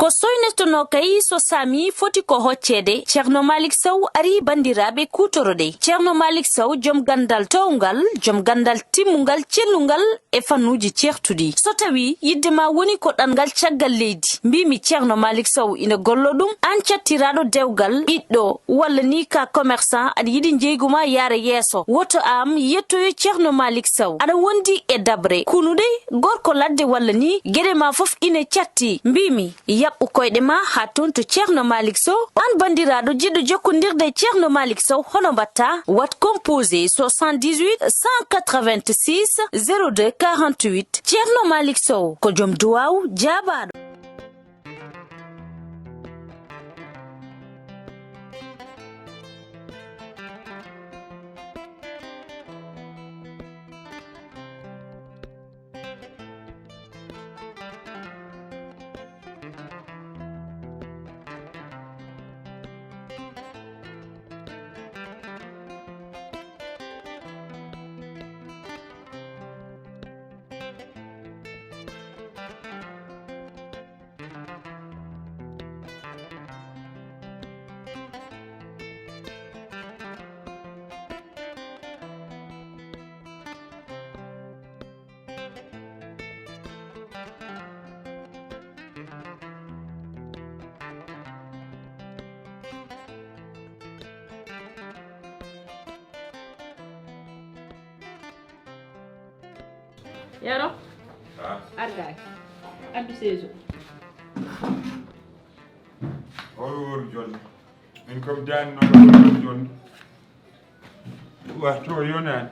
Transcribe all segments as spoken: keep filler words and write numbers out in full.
Ko soynetonoo kay so saami foti ko hocceede, Ceerno Maalik Sow arii banndiraaɓe kuutoroɗe. Ceerno Maalik Sow, jom ganndal toowngal, jom ganndal timmungal, cellungal e fannuuji ceertuɗi. So tawii yiɗde ma woni ko ɗanngal caggal leydi, mbiimi Ceerno Maalik Sow ina gollo ɗum, aan cattiraaɗo dewgal, ɓiɗɗo, walla ni ka commerçant aɗa yiɗi njeygu ma yaara yeeso, woto am yettoyo Ceerno Maalik Sow. Aɗa wondi e daɓre, kunuɗe, gorko ladde walla ni geɗe ma fof ina catti. Mbiimi, yaɓɓu koyɗe ma haa toon to Ceerno Maalik Sow. Aan banndiraaɗo jiɗɗo jokkondirde e Ceerno Maalik Sow, hono mbaɗta? Waɗ composé soixante-dix-huit cent quatre-vingt-six zéro deux quarante-huit. Ceerno Maalik Sow ko jom duwaaw jaabaaɗo. Yero? Ah. Argaay. Addu seeso. Hol wor jonde? Min kam daani noon, hol wor jonde? Wa to yonaani.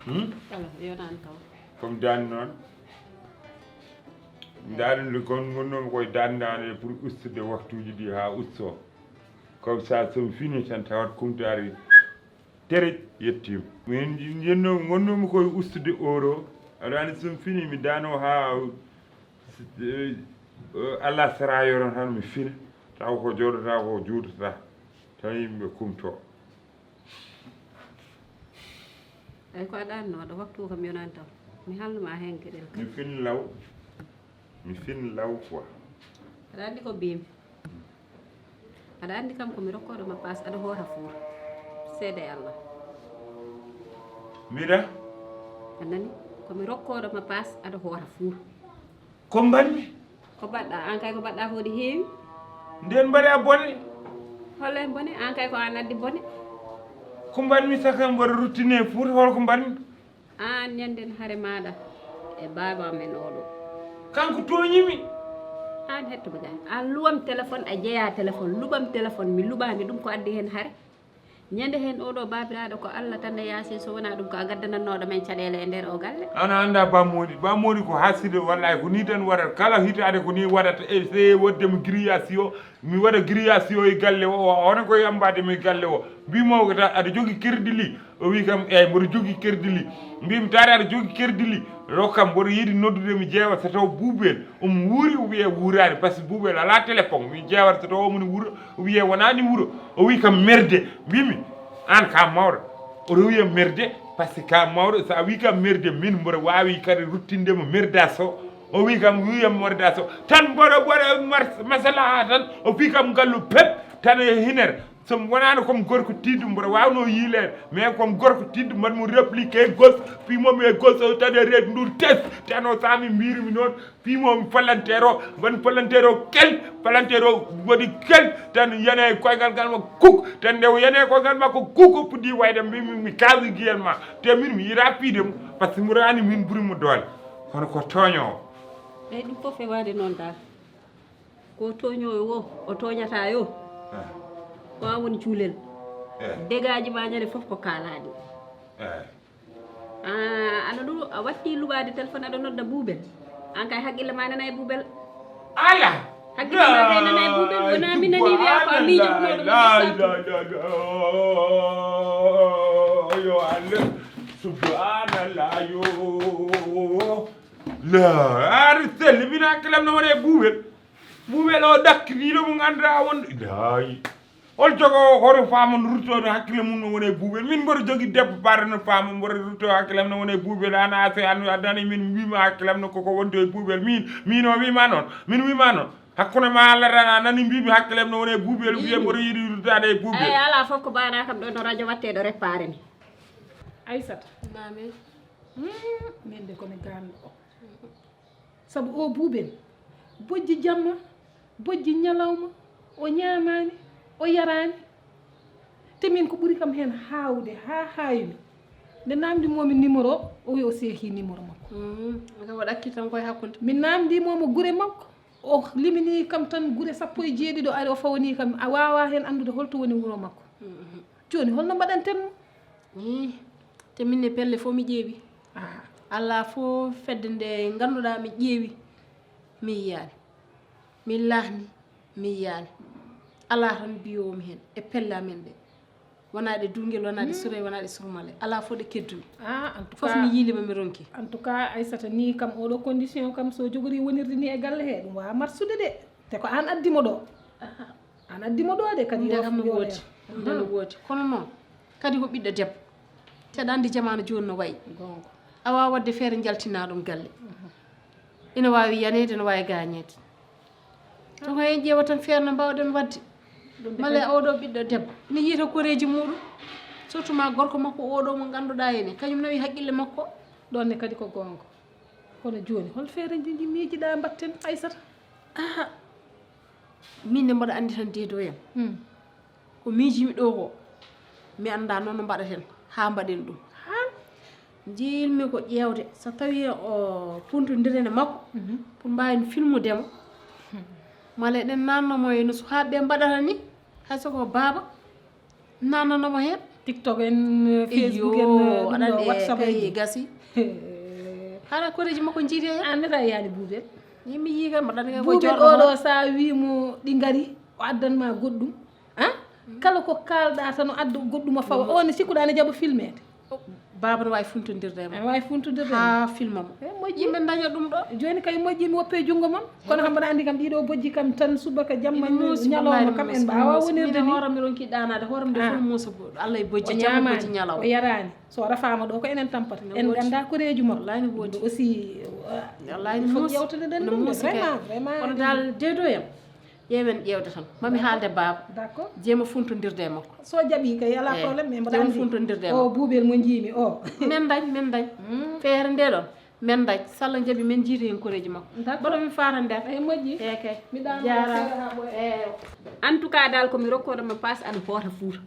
Hmm? Kala, yonaani kaw. Comme daani noon. Ndaɗen nde gon-, ngonnoomi koye daandaande pour ustude waktuuji ɗi haa ustoo. Comme ça, so mi fini tan tawat kumtaari tere yettiima. Min yenno ngonnoomi koye ustude euro. Aɗa anndi so mi fini mi daano haa, eh, eh, Allah sera yoron tan mi fina. Taw ko jooɗotaa ko juutotaa. Taw yimɓe kumtoo. Eyi, ko a ɗaannooɗo, waktu o kam yonaani taw. Mi haalnuma heen geɗel kam. Mi fin law. Mi fin law quoi. Aɗa anndi ko mbiimi? Aɗa anndi kam ko mi rokkooɗo ma paas, aɗa hoota fuur. Seede Allah. Mbiɗa? A nani? Ko mi rokkooɗo ma paas, aɗa hoota fuur. Ko mbaɗmi? Ko mbaɗɗa? Aan kay ko mbaɗɗa ko waɗi heewi. Nden mbaɗa bone? Holla en bone? Aan kay ko aan addi bone. Ko mbaɗmi saka mboɗo ruttine fuur, hol ko mbaɗmi? Aan ñanden hare maaɗa e baaba amen oɗo. Kanko tooñimi. Aan hetto mo jaay. Aan luwam téléphone, a jeyaa téléphone. Luɓam téléphone, mi luɓaani ɗum ko addi heen hare. Ñande heen oɗo baabiraaɗo ko Allah tan e yaasi, so wonaa ɗum ko a gaddanannooɗo men caɗeele e nder o galle. An a anndaa Ba Moodi. Ba Moodi ko haaside, wallahi ko nii tan waɗata. Kala hitaande ko nii waɗata. Essayé waɗde mo grillation, mi waɗa grillation e galle o, o, onon koye yambaade mo e galle o. Mbimo ko ta-, aɗa jogii crédit li? O wi kam, "Eey, mboɗo jogii crédit li." Mbimi, "Taade aɗa jogii crédit li? Rokkam, mboɗo yiɗi noddude mi ƴeewa so taw Buubel omo wuuri ou bien wuuraani, par ce que Buubel alaa téléphone. Mi ƴeewata so taw omo wuuro ou bien wonaani wuuro." O wi kam, "Merde." Mbimi, "Aan ka mawɗo." Oɗo wiya, "Merde, par ce que ka mawɗo. So a wi kam merde, min mboɗo waawi kadi ruttinde mo merdaso." O wi kam, wiya merdaso. Tan mboɗo waɗa mar-, masalaha tan, o fi kam ngallu pep, tan e hiner. So mi wonaano comme gorko tiiɗɗo, mboɗo waawnoo yiileede. Mais comme gorko tiiɗɗo, mbaɗ mo répliqué gauche, fii mo mi e gauche, o tan e red ndur tes. Tan o saami mbiirumi noon, fii mo mi palanteer o, mbaɗ mi palanteer o kel, palanteer o waɗi kel, tan yana e koyngal ngal makko kuk, tan nde o yani e koyngal makko kuk, o puɗɗi wayde, mbi-, mi, mi kaasi giyel ma. Te min mi yiɗaa piide mo, par ce que mboɗo anndi min ɓuri mo doole. Kono ko tooñoowo. Eyi, ɗum fof e waɗde noon dal. Ko tooñoowo o, o tooñata yo. Eh. Ko aan woni cuulel. Eh. Degaaji ma ñande fof ko kaalaaɗi. Eh. Ah, ano ɗum a watti luɓaade téléphone aɗa nodda Buubel. Aan kay hakkille ma nana e Buubel. Ala. Hakkille ma kay nana e Buubel, wona mi nani wiya ko a miijo ko mawɗo mo. Yo Allah. Subhanallah yo. La, ari selli, min hakkilam no woni e Buubel. Buubel o ɗakkitiiɗo mo ngannduɗaa won. Laayi. Hol jogoowo hoto faamo no ruttoono hakkile mum no woni e Buubel. Min mboɗo jogii debbo paare no faamo mboɗo ruttoo hakkilam no woni e Buubel. An a se an a dani min wiima hakkilam no koko wonto e Buubel. Min, min o wiima noon. Min wiima noon. Hakkunde ma Allah tan, a nani mbimi hakkilem no woni e buubel, mbiye mboɗo yiɗi ruddaade e buubel. Eyi, alaa fof ko mbaɗa kam ɗo no radio waɗteɗo réparé ni. Aissata. Mami. Hmm, min de ko mi ganndo o. Sabu o buubel, bojji jamma, bojji ñalawma, o ñaamaani, o yaraani. Te min ko ɓuri kam heen haawde haa haawi mi. Nde naamndi moomi numéro o, o wi o seekii numéro makko. Mhm. Ko waɗa accident koye hakkunde. Mi naamndi moomo gure makko, o limini kam tan gure sappo e jeeɗiɗo ari, o fawani kam, a waawaa heen anndude holto woni wuro makko. Mhm. Jooni holno mbaɗanten mo? Ih, te min ne pelle fof mi ƴeewi. Ah. Alaa fof fedde nde ngannduɗaa mi ƴeewi, mi yiyaani. Mi laahni, mi yiyaani. Alaa tan mbiyoowo mi heen e pelle amen ɗe. Wonaa ɗe Duungel, wonaa ɗe Surey, wonaa ɗe Surmale. Alaa fof ɗe keddumi. Ah, en tout cas, fof mi yiilima, mi ronki. En tout cas, Aissata, ni kam, oɗo condition kam, so jogori wonirde ni e galle he, ɗum waawa marsude de. Te ko aan addi mo ɗo. Aan addi mo ɗo de, kadi. Ɗum de yo kam no yo woodi. Ɗum de no woodi. Kono noon, kadi ko ɓiɗɗo debbo. Te aɗa anndi jamaanu jooni no wayi. Goonga. A waawaa waɗde feere njaltinaa ɗum galle. Mhm. Ina waawi yaneede, ina waawi gaañeede. Ɗum ko en ƴeewa tan feere no mbaawɗen waɗde. Ɗum de mala kadi oɗo ɓiɗɗo debbo ina yiita koreeji muɗum. Surtout ma gorko makko oɗo mo ngannduɗaa ene, kañum nawi haqqille makko. Ɗon ne kadi ko goonga. Kono jooni, hol feere nji-, nji miijiɗaa mbaɗten, Aissata? Aha. Min ne mboɗo anndi tan deedo yam. Hmm. Ko miijimi ɗo ko, mi anndaa noon no mbaɗaten haa mbaɗen ɗum. Haa? Njiilmi ko ƴeewde, so tawii o puntondiren e makko, mhm, pour mbaawen filmude mo. Hmm. Mala eɗen naatno mo e no suhaaɓe ɓe mbaɗata ni, hay so ko baaba, naatnano mo heen. TikTok en, eh, Facebook en, iyo, eh, ɗum aɗa ɗo anndi, eh, WhatsApp kay en. Gasi. Hara koreeji makko njiidi heen. An nata yaani buubel. Ni mi yii kam, mbaɗa ko buubel jorno oɗo, sa wii mo ɗi ngari, o addan ma goɗɗum. Ah? Mm. Kala ko kaalɗa tan, o adda goɗɗum o fawa. Mm. O ne sikkuɗa ne jaɓa filmeede. Baaba no waawi funtondirde e makko. Aɗa waawi funtondirde e makko. Haa filma mo. Eh, moƴƴi. Yimɓe ndaña ɗum ɗo. Jooni kay moƴƴi mi woppe junngo mon. Kono kam mbaɗa anndi kam ɗiɗo bojji kam tan subaka jamma ñalawma kam en mbaawa wonirde ni. Hooram mi ronki ɗaanaade, hooram nde fof muusa bo-, Allah e bojji jamma, bojji ñalawma. O yaraani. So rafaama ɗo ko enen tampata. En ngannda koreeju makko. Wallahi no woodi. Aussi, wallahi no fof muusi. Yewtude ɗen no ɗum muusi kay. Vraiment, vraiment. Kono daal deedo yam. Ƴeewen ƴeewde tan. Mami haalde baaba. D'accord. Jeema funtondirde e makko. So jaɓi kay, alaa problème, mais mbaɗa anndi. Jeema funtondirde e makko. O buubel mo njiimi o. Men dañ, men dañ. Hmm. Feere nde ɗon, men dañ. Salla jaɓi, men jiita heen koreeji makko. D'accord. Mbaɗa mi faata nder. Eyi, moƴƴi. Eyi kay. Mi ɗaano jaaraama. Seeɗa haa ɓooya. Eyi. En tout cas daal, ko mi rokkoɗo ma paas, aɗa hoota Fuuta.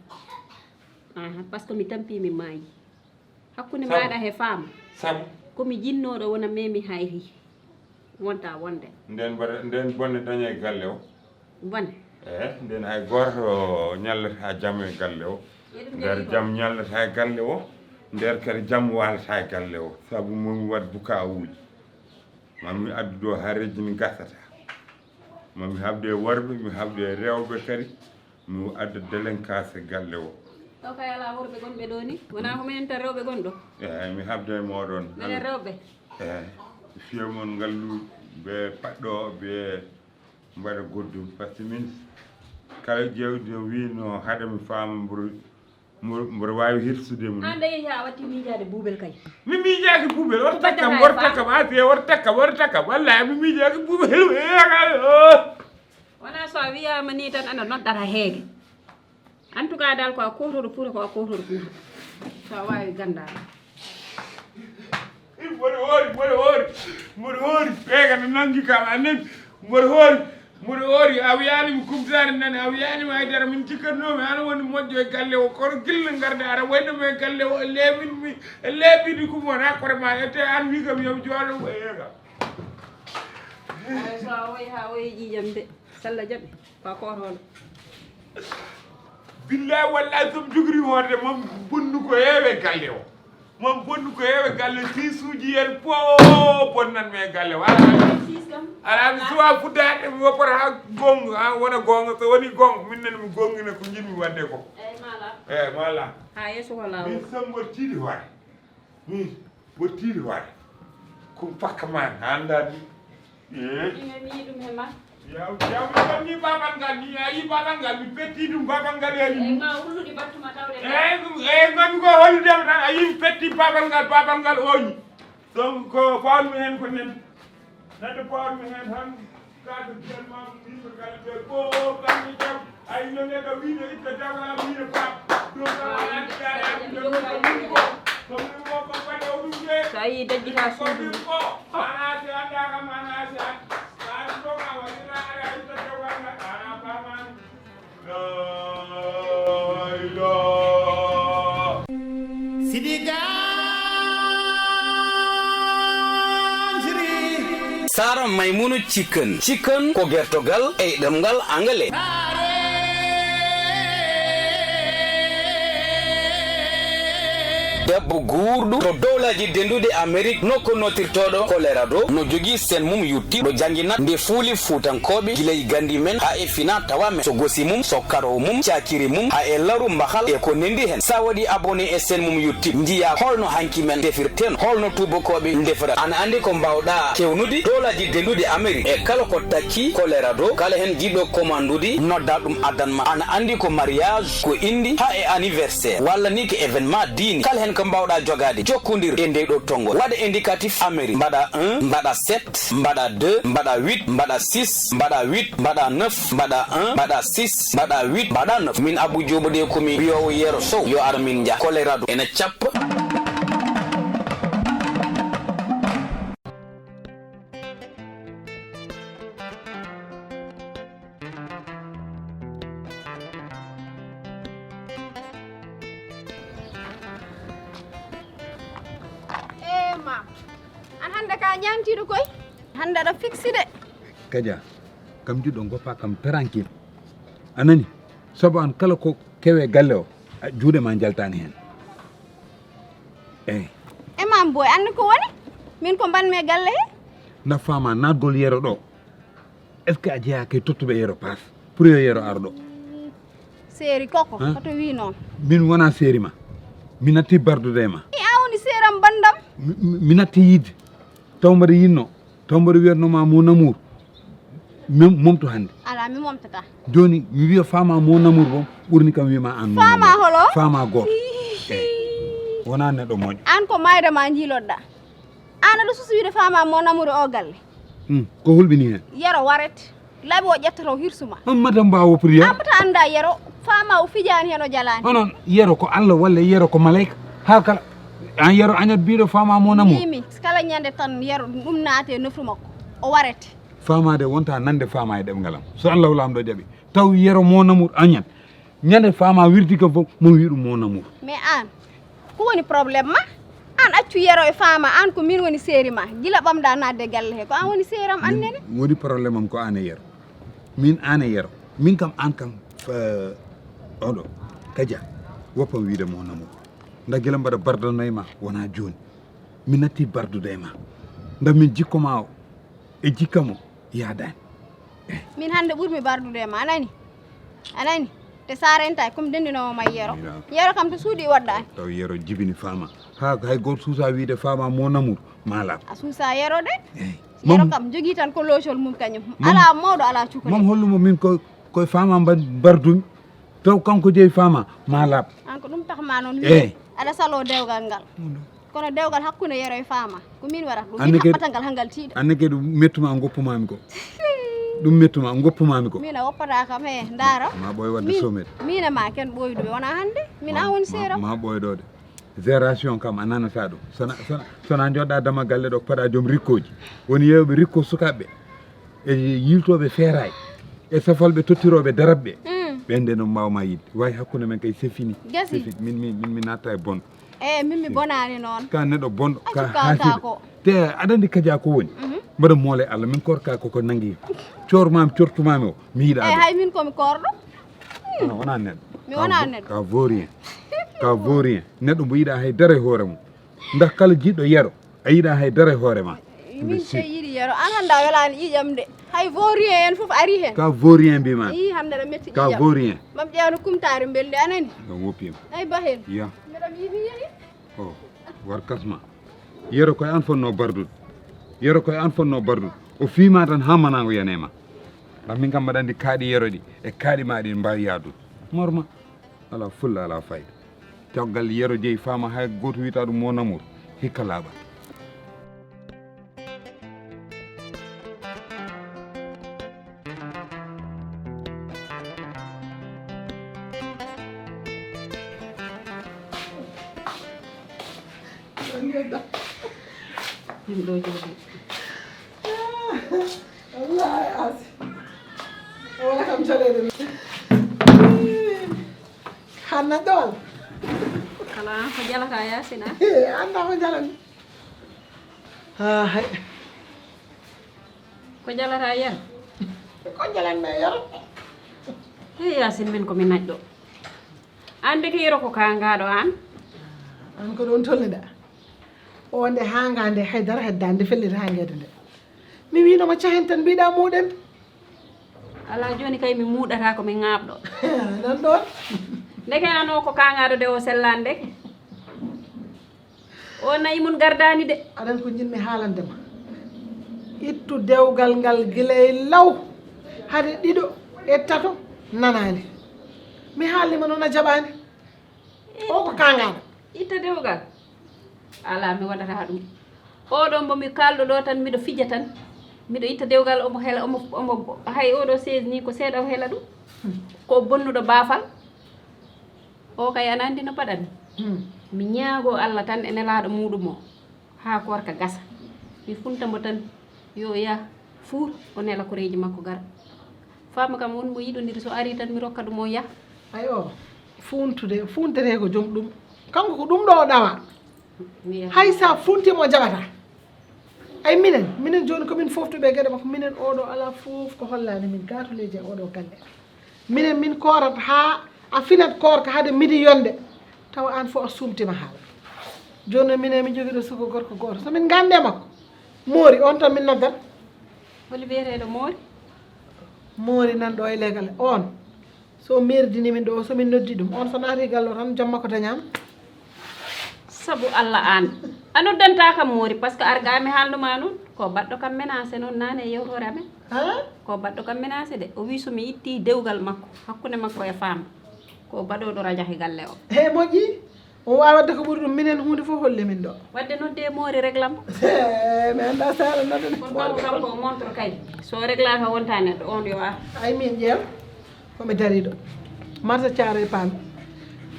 Aha, parce que mi tampi, mi maayi. Hakkunde maaɗa he faama. Sabu? Ko mi jinnooɗo wona, mais mi hayri. Wonta wonde. Nden mbaɗa, nden bonne daña e galle o. Bone? Eyi, nden hay gooto ñallata jam e galle o. Nder jam ñallata e galle o. Nder kadi jam waalata e galle o. Sabu momi waɗ bukaawuuji. Mami addu ɗo hareeji ni gasata. Mami haɓde e worɓe, mi haɓde e rewɓe kadi. Mi adda délinquance e galle o. Ɗo kay alaa worɓe gonɓe ɗo ni? Wonaa ko minen tan rewɓe gon ɗo? Eyi, mi habda e mooɗon. Minen rewɓe? Eyi. Fiyo mon ngallu ɓe paɗɗo ɓe mbaɗa goddum. Par ce que min kala jewdi o wi no haɗa mi faama mboɗo, mboɗo, mboɗo waawi hirsude mo ni. An ɗo yehi a watti miijaade buubel kay. Mi miijaaki buubel, wota takkam, wota takkam, Asiya, wota takkam, wota takkam. Wallahi mi miijaaki buubel. Wonaa so a wiyaama nii tan, aɗa noddata heege. En tout cas daal, ko a kootoɗo Fuuta, ko a kootoɗo Fuuta. So a waawi ganndaade. Mboɗo hoori, mboɗo hoori, mboɗo hoori. Peega no nanngi kam, a nani. Mboɗo hoori, mboɗo hoori. A wiyaani mi kumtaani nani, a wiyaani mi haydara. Min cikkatnoomi an woni moƴƴo e galle o. Kono gilla ngarda aɗa wayno mi e galle o, e leeɓin mi, e leeɓini ko won hakkore ma. Ete an wi kam yo mi jooɗo, eega. Ay, so a woyi haa woyi ƴiiƴam de, salla jaɓi, ko a kootoɗo. Billahi wallahi, so mi jogori hoorde, mami bonnu ko heewe galle o. Mami bonnu ko heewe galle, siisuuji en fof bonnan mi e galle o. Ala, ala, mi suwa fuddaade, mi woppata haa goonga, haa wona goonga. So woni goonga, min nani mi goongina ko njiɗmi waɗde ko. Eyi, mala. Eyi, mala. Haa yeeso ko laawol. Min Sambo tiiɗi hoore. Min wottiiɗi hoore. Ko pakka ma, a anndaa ɗum. Eh? Min mi yiɗum he ma. Yaw, yaw, mi wonni babal ngal, mi ayi babal ngal, mi petti ɗum babal ngal yani. Eyi, ma ulluɗi battuma tawde. Eyi, ɗum, eyi, ngonmi ko hollude mo tan, a yii mi petti babal ngal, babal ngal ooñi. Donc, ko pawanmi heen ko nen. Neɗɗo pawanmi heen tan. So a yii dajjita suudu. Sidi Ganjiri. Sara Maymunu Chicken. Chicken ko gertogal e ɗemngal Angale. Debbo guurɗo to dowlaaji denduɗi Amerik, nokku nootirtooɗo Colorado, no jogii seen mum yutti, ɗo jannginat nde fuuli Fuutankooɓe, gila e gandi men haa e fina tawa men. So gosi mum, so karo mum, caakiri mum, haa e laru mbahal e ko nendi hen. Sa waɗi abonné e seen mum YouTube, njiya holno hanki men defirten, holno tuubakooɓe ndefra. Ana anndi ko mbawɗa kewnude dowlaaji denduɗi Amerik e kala ko takki Colorado, kala hen jiɗɗo commandude, nodda ɗum addan ma. Ana anndi ko mariage, ko inde, haa e anniversaire, walla ni ko événement diine. Kala hen ko mbawɗa jogade, jokkondir e nde ɗo tonngol. Waɗa indicatif Amerik, mbaɗa un, mbaɗa sept, mbaɗa deux, mbaɗa huit, mbaɗa six, mbaɗa huit, mbaɗa neuf, mbaɗa un, mbaɗa six, mbaɗa huit, mbaɗa neuf. Min Abou Diobo de ko mi wiyowo Yero Sow, yo ar min nja. Colorado ena cappa. Eh, mam. An hannde ka ñaantiiɗo koy? Hannde aɗa fiksi de. Kaja, kam jiɗɗo goppa kam tranquille. A nani? Sabu an kala ko kewe galle o, a, juuɗe ma njaltani hen. Eyi. E mam boy, anndi ko woni? Min ko mbanmi e galle he? Na faama naatgol Yero ɗo. Est-ce que a jeyaaki e tottuɓe Yero paas pour yo Yero ar ɗo? Seeri koko, han? Hoto wi noon. Min wona seeri ma. Mi natti bardude e ma. I a woni seeram banndam. Mi, mi, mi natti yiide. Taw mbaɗa yinno. Taw mbaɗa wiyatno ma mon amour. Mem-, momto hannde. Alaa, mi momtata. Jooni, mi wiya faama mon amour bo, ɓurni kam wiya ma aan mon amour. Faama holo? Faama gooto. Hihi. Eyi. Wona neɗɗo moƴƴo. Aan ko maayde ma njiilodɗa. Aan aɗa suusa wiide faama mon amour e o galle. Hmm, ko hulɓini heen? Yero waret. Laaɓi o ƴettata o hirsu ma. On mata mbaawo pour Yero? Aan mata annda Yero. Faama o fijaani heen o jalaani. Onon, Yero ko Allah walla Yero ko maleyka? Haa kala. Aan Yero añat biiɗo faama mon amour? Mbimi, kala ñande tan Yero ɗum naate e nofru makko. O warete. Faamaade wonta nande faama e ɗemngal am. So Allah laamɗo jaɓi. Taw Yero mon amour añat. Ñande faama wirdi kam fof, mo wi ɗum mon amour. Mais aan, ko woni problème ma? Aan accu Yero e faama, aan ko min woni seeri ma. Gila ɓamɗa naatde galle he, ko aan woni seeri am, aan nene? Woni problème am ko aan e Yero. Min aan e Yero. Min kam aan kam, eh, oɗo, Kaja, woppam wiide mon amour. Nda gila mbaɗa bardano e ma, wona jooni. Mi natti bardude e ma. Nda min jikko ma o, e jikka mo yaadaani. Min hannde ɓurmi bardude e ma, a nani? A nani? Te sa rentaaki, ko mi denndinoowo ma Yero. Mina. Yero kam to suuɗi waɗɗaani. Taw Yero jibini faama. Haa hay gooto suusa wiide faama mon amour, ma laaɓ. A suusa Yero de? Eyi. Yero kam jogii tan ko loosol mum kañum. Alaa mawɗo, alaa cukalel. Mam hollumo min ko, koye faama mba-, mbardumi. Taw kanko jeyi faama, ma laaɓ. Aan ko ɗum tax ma noon wiide. Eyi. Aɗa saloo dewgal ngal. Kono dewgal hakkunde Yero e faama, ko min waɗata ɗum. Min haɓɓata ngal haa ngal tiiɗa. Anne kadi ɗum mettuma, goppumami ko. Ɗum mettuma, goppumami ko. Min a woppata kam, he, ndaara. Ma ɓooy waɗde sommet. Min e ma ken ɓooyduɓe, wona hannde. Min a woni seeram. Ma ɓooy ɗo de. Génération kam a nanata ɗum. Sona, sona, sona jooɗa dama galle ɗo, paɗa joom rikkooji. Woni yeewɓe rikko sukaaɓe. E yiltooɓe feeraay. E safalɓe tottirooɓe darabɓe. Mm. Ɓen de no mbawma yiɗde. Way hakkunde men kay c'est fini. Gasi. C'est fini. Min, min, min, min natta e bon. Eyi, min mi bonaani noon. Ka neɗɗo bonɗo, ka haasiiɗo. Te aɗa anndi Kaja ko woni? Mhm. Mbaɗa moole Allah, min korka ko ko nanngi. Coormaami, cortumaami o, mi yiɗa. Eyi, hay min ko mi koorɗo. Hmm. Wona neɗɗo. Mi wona neɗɗo. Ka vaut rien. Ka vaut rien. Neɗɗo mbo yiɗa hay dara e hoore mum. Ndax kala jiɗɗo Yero, a yiɗa hay dara e hoore ma. Min sey yiɗi Yero. An hannde a welaani ƴiiƴam de. Hay vaut rien en fof ari heen. Ka vaut rien mbima. Ii, hannde aɗa metti ƴiiƴam. Ka vaut rien. Mam ƴeewno kumtaari mbelndi, a nani? Ɗum woppiima. Ay, ba heen. Ya. Mbeɗa mi yiɗi yehi. O, war kasma. Yero koye an fotnoo bardude. Yero koye an fotnoo bardude. O fiima tan haa mana o yanema. Ndax min kam mbaɗa anndi kaaɗi Yero ɗi e kaaɗi ma ɗi mbaawi yaadude. Morma. Alaa fulla, alaa fayda. Caggal Yero jeyi faama hay gooto wiyata ɗum mon amour. Hikka laaɓa. Ɗum ɗo jooɗi. Wallahi, Asi. Wala kam caɗeele. Hanna ɗon. Kala ko jalata Yasina. Anda ko jalani. Ha, hay. Ko jalata yen? Ko jalan me yer. Hey, Yasin, min ko mi naƴɗo. An de ke yero ko ka ngaɗo an? An ko ɗon tolniɗa. O nde hanga nde haydara hedda nde fellita ha ngede nde. Mi wino ma cahen tan mbiɗa muɗen. Ala joni kay mi muɗata ko mi ŋaɓɗo. Nan ɗon. Ndeke an o ko ka ngaɗo de o sellande. O nayi mun gardani de. Aɗan ko jinmi haalande ma. Ittu dewgal ngal gila e law. Hade ɗiɗo e tato nanani. Mi haalnima noon a jaɓani. O ko kangaɗo. Itta dewgal. Ala mi waɗata ɗum. Oɗo mbo mi kalɗo ɗo tan miɗo fija tan. Miɗo itta dewgal omo hela omo omo hay oɗo seize ni ko seeɗa o hela ɗum. Ko bonnuɗo baafal. O kay ana andi no paɗanmi. Hmm. Mi ñaago Allah tan e nelaaɗo muɗum o. Haa koorka gasa. Mi funta mbo tan yo o yah fuur o nela koreeji makko gara. Faama kam won mo yiɗondiri so ari tan mi rokka ɗum o yah. Ayo, funtude, funtere ko joom ɗum. Kanko ko ɗum ɗo o ɗawa. Mi yah. Hay sa funti mo jaɓata. Ay minen, minen jooni ko min foftuɓe geɗe makko. Minen oɗo ala fof ko hollani min gatuleji e oɗo galle. Minen min koorat haa a finat koorka hade midi yonde. Tawa aan fof a suumtima haala. Jooni noon minen min jogiiɗo suko gorko gooto. So min nganndi e makko. Moori, on tan min noddat. Holi biyeteeɗo Moori? Moori nan ɗo e legal. On. So meerdini min ɗo, so min noddi ɗum. On so naati gallo tan, jamma ko dañaama. Sabu Allah aan. A noddanta kam Moori, parce que arga mi haalnuma noon. Ko baɗɗo kam menacé noon naane e yewtoore amen. Ha? Ko baɗɗo kam menacé de. O wi so mi itti dewgal makko, hakkunde makko e faama. Ko baɗoɗo rajahi galle o. He moƴƴi. O waawata ko ɓuri ɗum. Minen huunde fof holle min ɗo. Wadde nodde Moori reglambo. He, mi annda sara nodde. Kono kanko kanko o montre kay. So reglaka wonta neɗɗo, on yo ar. Ay min ƴeew. Ko mi dariɗo. Marsa caaro e paami.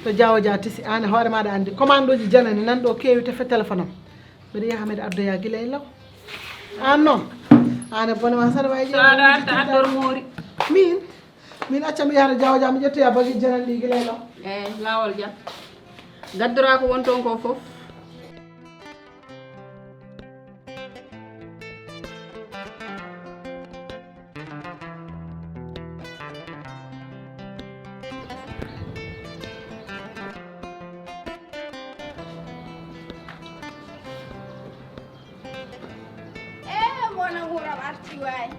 To jawo ja tisi, aan e hoore maɗa anndi. Commande uji janani nan ɗo keewi tefe téléphone am. Mbiɗa yaha mbiɗa addoya gila e law. Aan noon. Aan e bone ma saɗa wawi. So aɗa arta addor Moori. Min. Min acca mi yahata jawo ja mi ƴettoya bagi janani ɗi gila e law. Eyi, laawol jam. Gaddora ko won toon ko fof. E mona nguuram arti waay.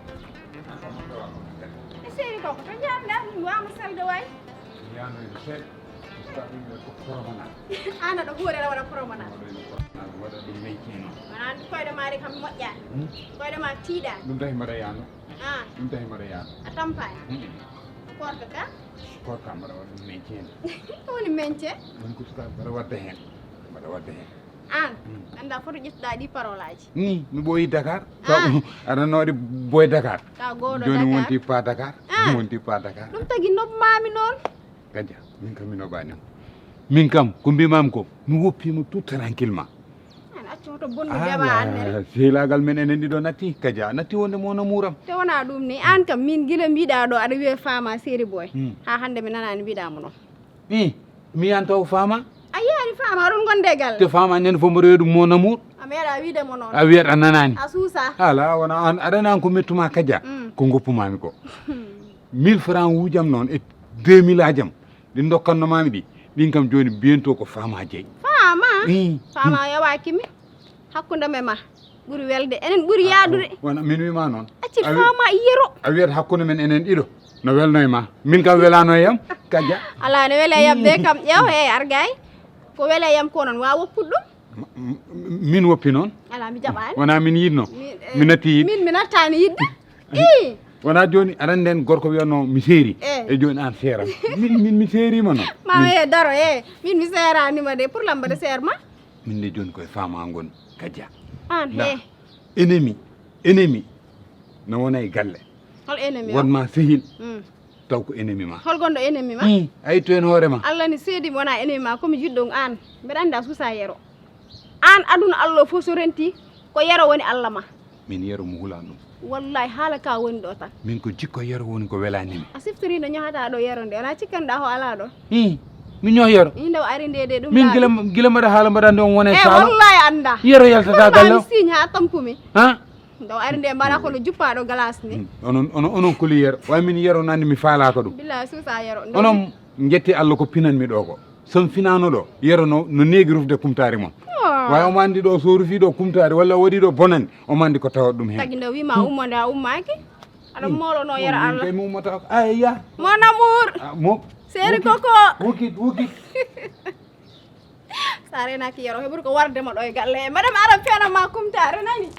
E seeri koko to njaarɗaa min waama salde waay. Yaanoyde seeɗa. Ustaɗum e ko promenade. Aan aɗa huurere waɗa promenade. Waɗa ɗum maintien. Wonaa koyɗe ma de kam moƴƴaani. Hmm? Koyɗe ma tiiɗaani. Ɗum tahi mbaɗa yaano. Ah. Ɗum tahi mbaɗa yaano. A tampaani. Hmm. Koorka ka? Koorka mbaɗa waɗa ɗum maintien. Ko woni maintien? Woni ko suka mbaɗa wadda heen. Mbaɗa wadda heen. Aan. Hmm. Annda foto ƴettuɗaa ɗi parole aji. Ni mi ɓooyi Dakar. Ah. Aɗa noɗi boy Dakar. Ka gooɗo Dakar. Jooni wonti pa Dakar. Ah. Wonti pa Dakar. Ɗum tagi noɓmaami noon. Kaja, min kam mi noɓaani. Min kam ko mbimami ko mi woppima tout tranquillement. An accu hoto bonnu dema annere. Sehilagal men enen ɗiɗo natti Kaja, natti wonde mo namuram. Te wona ɗum ni, an kam min gila mbiɗa ɗo aɗa wiya faama séri boy. Hmm. Ha hande mi nanani mbiɗa mo noon. I mi yan taw faama. A yiyaani faama oɗon gonde e galle. Te faama nen fof mboɗo wiya ɗum mo namuur. A meeɗa wiide mo noon. A wiyat a nanani. A suusa. Ala wona an aɗa nan ko mettuma Kaja. Mm. Ko goppumami ko. Mille francs wujam noon e deux mille ajam ɗi dokkannoma mi ɗi. Ɗin kam joni biento ko faama jeyi. Faama. Ii. Faama yowakimi. Hakkunde me ma ɓuri welde enen ɓuri yaadude. Wona min wima noon. Acci faama yero. A wiyat hakkunde men enen ɗiɗo no welno e ma. Min kam welano e yam Kaja. Ala ne wele yam de kam ƴeew he argay. Ko wele yam ko noon wa woppude ɗum. Min woppi noon. Ala mi jaɓaani. Wona min yiɗno. Mi natti yiɗ. Min mi nattaani yiɗde. I wona joni aɗa andi en gorko wiyatno mi seeri. E joni an seeram. Min min mi seerima noon. Ma e daro e min mi seeranima de pour lamba de seerma. Min de joni koye fama gon Kaja. An he. Ennemi ennemi no wona e galle. Hol ennemi o? Wonma sehil. Taw ko ennemi ma. Hol gonɗo ennemi ma? Hmm, a ittu hen hoore ma. Allah ni seedi mi wona ennemi ma, komi jiɗɗo an. Mbeɗa andi a suusa yero. Aan aduna Allah fof so renti ko yero woni Allah ma. Min yero mo hulan ɗum. Wallahi haala ka woni ɗo tan. Min ko jikko yero woni ko welani mi. A siftori no ñohata ɗo yero nde wona cikkanɗa ko ala ɗo. Hi mi ñoh yero. Hi nde o ari nde de ɗum. Min gila gila mbaɗa haala mbaɗa nde on wona e salo. Wallahi anda. Yero yaltata galle. Signe ha tampumi. Ha. Nde o ari nde mbaɗa kono juppaɗo glace ni. Onon onon onon kuli yero. Way min yero nandi mi faalaka ɗum. Billahi suusa yero. Onon jetti Allah ko pinanmi ɗo ko. Son finano ɗo yero no no neegi rufde kumtaari mon. Way omo andi ɗo so rufi ɗo kumtaari walla o waɗi ɗo bonani omo andi ko tawat ɗum hen. Tagi nde wima ummo nde a ummaki. Aɗa moolono yero Allah. Kay mi ummata ay ya. Mon amour. Ah, mo. Seri koko. Wukit wukit. Sa renaki yero heɓuta ko wardema ɗo e galle. Madame aran fenama kumtaari nani.